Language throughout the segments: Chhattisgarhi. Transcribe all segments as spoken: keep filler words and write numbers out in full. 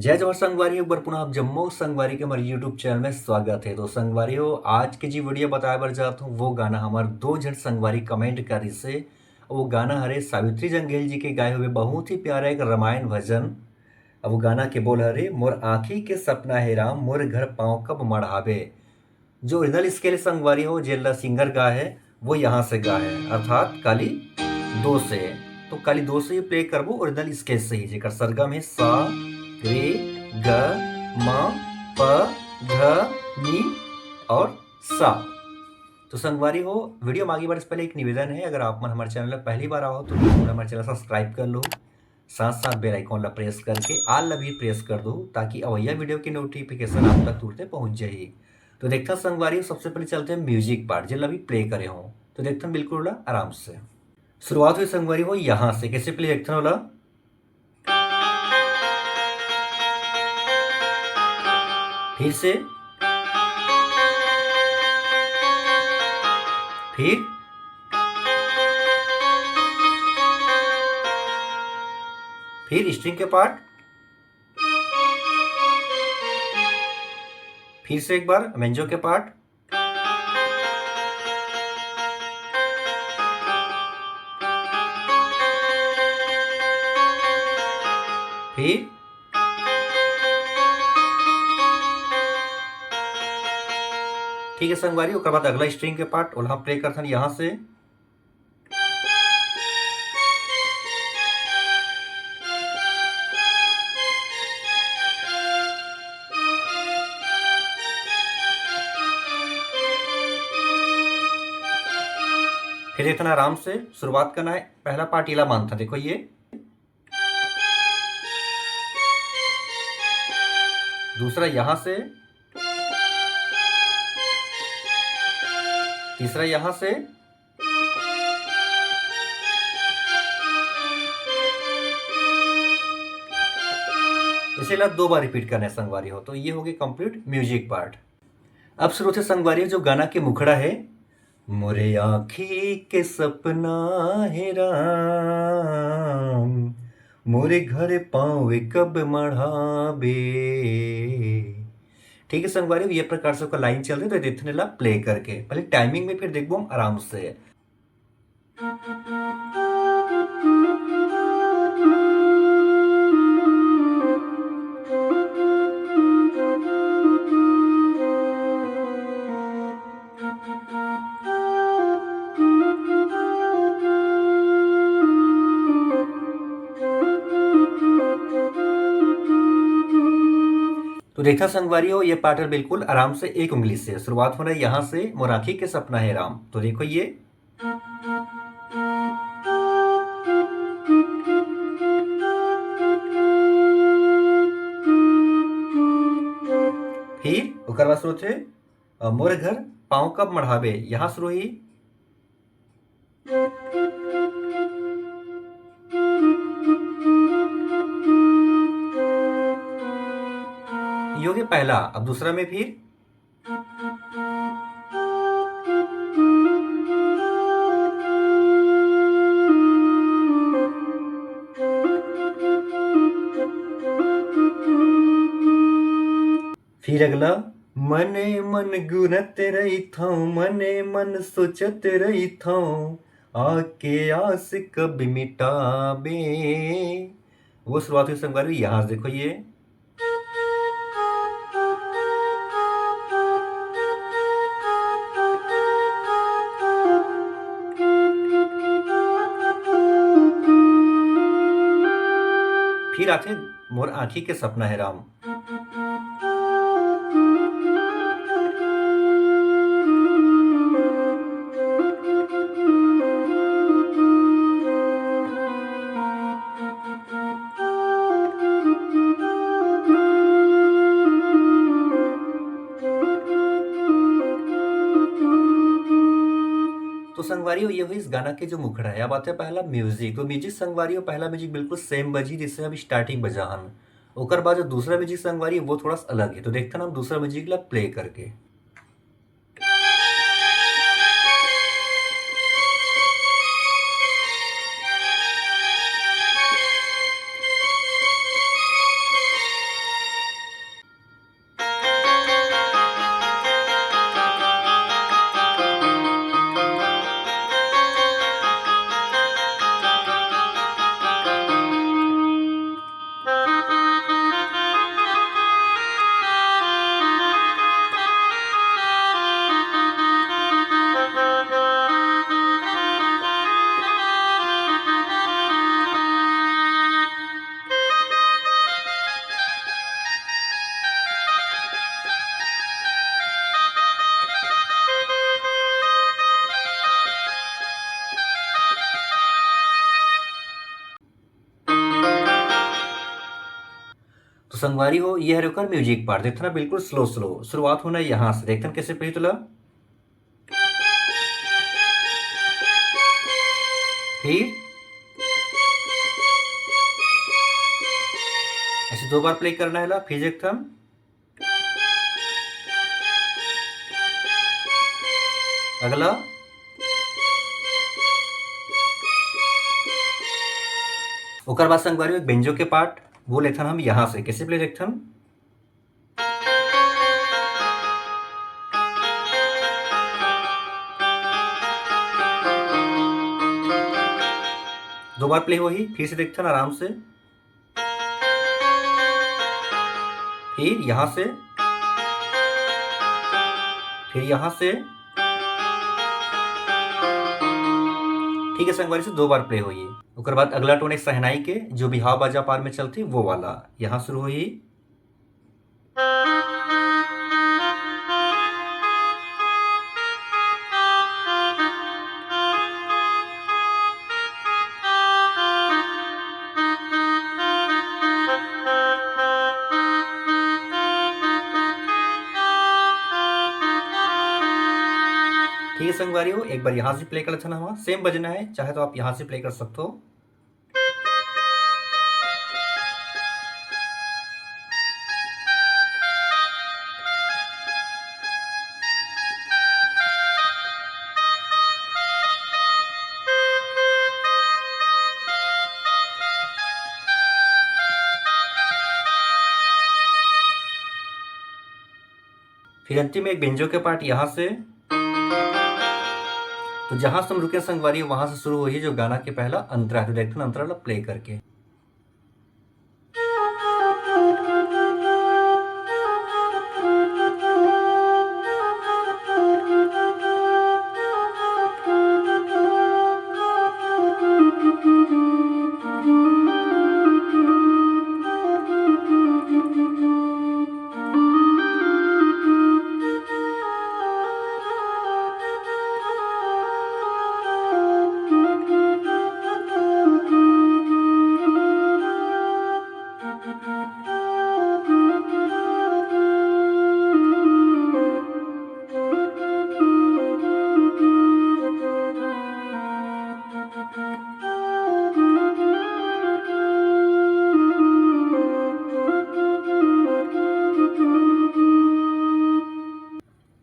जय जोहार संगवारी हो, एक बार पुनः आप जम्मो संगवारी के हमारे YouTube चैनल में स्वागत है। तो संगवारी हो, आज के जी वीडियो बताए बर जात हूँ, वो गाना हमार दो झन संगवारी कमेंट करिस हे। वो गाना हरे सावित्री जंघेल जी के गाए हुए बहुत ही प्यारा एक रामायण भजन। अब वो गाना के बोल हरे, मोर आँखी के सपना हे राम, मोर घर पाँव कब मढ़ाबे। जो ओरिजिनल स्केल संगवारी हो, जेला सिंगर गा है, वो यहाँ से गा है, अर्थात काली दो से। तो काली दो से ही प्ले करबो ओरिजिनल स्केल से ही, जेकर सरगम है सा, रे, ग, म, प, ध, नी और सा। तो संगवारी हो, वीडियो में आगे बढ़े से पहले एक निवेदन है, अगर आप मन हमारे चैनल पर पहली बार आओ तो बिल्कुल हमारे चैनल सब्सक्राइब कर लो, साथ साथ बेल आइकन ला प्रेस करके ऑल ला भी प्रेस कर दो, ताकि अवैया वीडियो की नोटिफिकेशन आप तक तुरंते पहुंच जाही। तो देखता संगवारी हो, सबसे पहले चलते हैं म्यूजिक पार्ट, जेला भी प्ले करे हो। तो देखता बिल्कुल ओला आराम से। शुरुआत हुई संगवारी हो यहाँ से, कैसे प्ले देखता ओला। फिर से, फिर, फिर स्ट्रिंग के पार्ट, फिर से एक बार बेंजो के पार्ट, फिर ठीक है संगवारी, ओकर बाद अगला स्ट्रिंग के पार्ट ओला हम प्ले करथन यहाँ से। फिर इतना आराम से शुरुआत करना है। पहला पार्ट इला मानता, देखो ये, दूसरा यहाँ से, तीसरा यहाँ से, इसे ला दो बार रिपीट करना है संगवारी हो। तो ये हो गई कंप्लीट म्यूजिक पार्ट। अब शुरू से संगवारी हो, जो गाना के मुखड़ा है, मोरे आँखी के सपना हे राम, मोरे घर पाँव कब मढ़ाबे। ठीक है संगवारी, ये प्रकार से ओकर लाइन चलथे, तो देखने ला प्ले करके पहले टाइमिंग में, फिर देखबो हम आराम से। तो देखा संगवारी हो, ये पार्ट बिल्कुल आराम से एक उंगली से शुरुआत हो रहा है, यहाँ से मोर आँखी के सपना हे राम। तो देखो ये, फिर ओकर बाद शुरू होथे, अ, मोर घर पाँव कब मढ़ाबे, यहाँ शुरू ही। ये हो गया पहला। अब दूसरा में फिर फिर अगला, मने मन गुनत रहिथौं, मने मन सोचत रहिथौं, आके आस कब मिटाबे। वो शुरुआत हुई संगवारी, यहाँ से देखो ये। फिर आथे मोर आँखी के सपना हे राम। तो संगवारी हो, ये हुई इस गाना के जो मुखड़ा है। अब आते हैं पहला म्यूजिक। तो म्यूजिक संगवारी हो, पहला म्यूजिक बिल्कुल सेम बजी, जिससे हम स्टार्टिंग बजा हन। ओकर बाद जो दूसरा म्यूजिक संगवारी है, वो थोड़ा सा अलग है। तो देखते हैं हम दूसरा म्यूजिक ला प्ले करके। संगवारी हो, ये हरे ओकर music part। देखथन ना, बिल्कुल slow slow। शुरुआत होना है यहाँ से। देखथन कैसे पहली तुला। फिर ऐसे दो बार play करना है ला। फिर देखथन। अगला। ओकर बाद संगवारी हो, एक बेंजो के part, वो लेथन हम यहाँ से। कैसे play देखथन? दो बार play होही, फिर से देखथन आराम से। फिर यहाँ से, फिर यहाँ से। ठीक है संगवारी, से दो बार play होही। ओकर बाद अगला tone एक शहनाई के, जो बिहाव बाजा part में चलथे, वो वाला। यहाँ शुरू होही। ठीक है संगवारी हो, एक बार यहाँ से play कर लेथन हम। Same बजना है, चाहे तो आप यहाँ से play कर सकते हो। फिर अंतिम में एक बेंजो के part यहाँ से। तो जहाँ से हम रुके संगवारी, वहाँ से शुरू होही जो गाना के पहला अंतरा है। तो देखथन अंतरा ला play करके।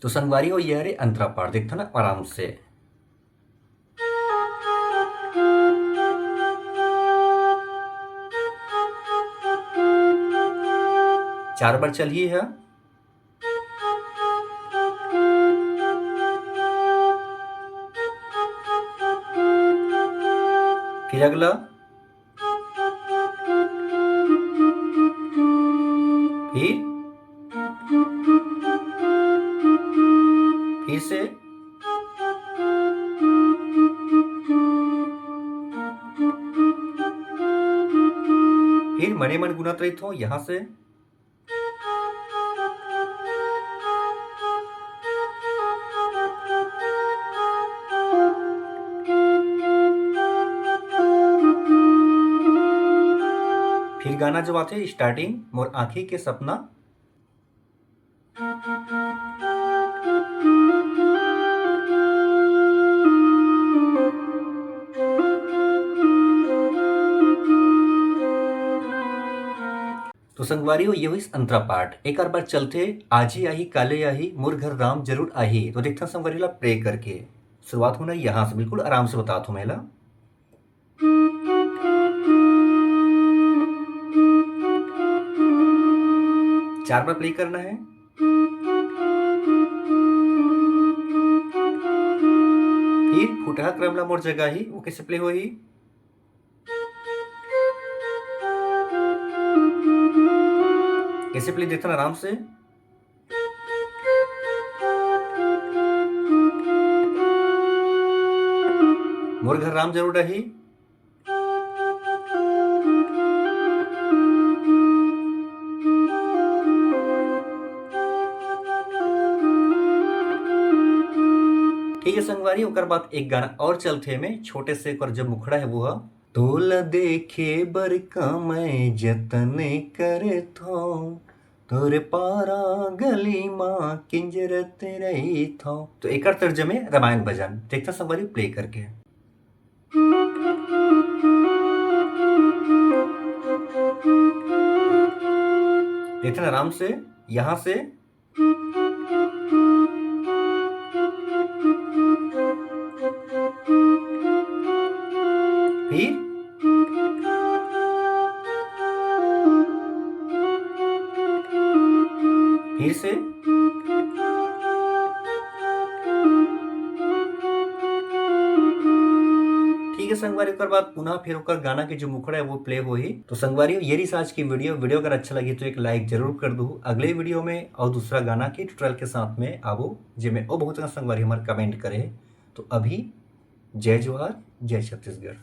तो संगवारी हो, ये हरे अंतरा part, देखथन ना आराम से। चार बार चलही है। फिर अगला, फिर, फिर से, फिर मने मन गुनत रहिथो यहाँ से। फिर गाना जो आथे starting, मोर आँखी के सपना। तो संगवारी हो, ये होइस अंतरा part। एक बार चलथे, आज ही आही, काले आही, मोर घर राम जरूर आही। तो देखथन संगवारी ला play करके। शुरुआत होना यहाँ से, बिल्कुल आराम से बतात हों मैं ला। चार बार play करना है। फिर फुटहा क्रम ला मोर जगह ही, वो कैसे play होही? कैसे play देखथन आराम से। मोर घर राम जरूर आही। ठीक है संगवारी, ओकर बाद एक गाना और चलथे में, छोटे से ओकर जो मुखड़ा है वो है। तोला देखे बर का मैं जतन करथौं, तोर पारा गली मा किंजरत रहिथौं। तो एकर तर्ज में रामायण भजन। देखथन संगवारी, प्ले करके। देखथन आराम से, यहाँ से, फिर, फिर से। ठीक है संगवारी, ओकर बाद पुनः फिर ओकर गाना के जो मुखड़ा है वो प्ले होही। तो संगवारी, ये रहिस आज की वीडियो। वीडियो अगर अच्छा लगी तो एक लाइक जरूर कर दू। अगले वीडियो में और दूसरा गाना के ट्यूटोरियल के साथ में आबो, जेमे और बहुत संगवारी हमार कमेंट करे। तो अभी जय जोहार, जय छत्तीसगढ़।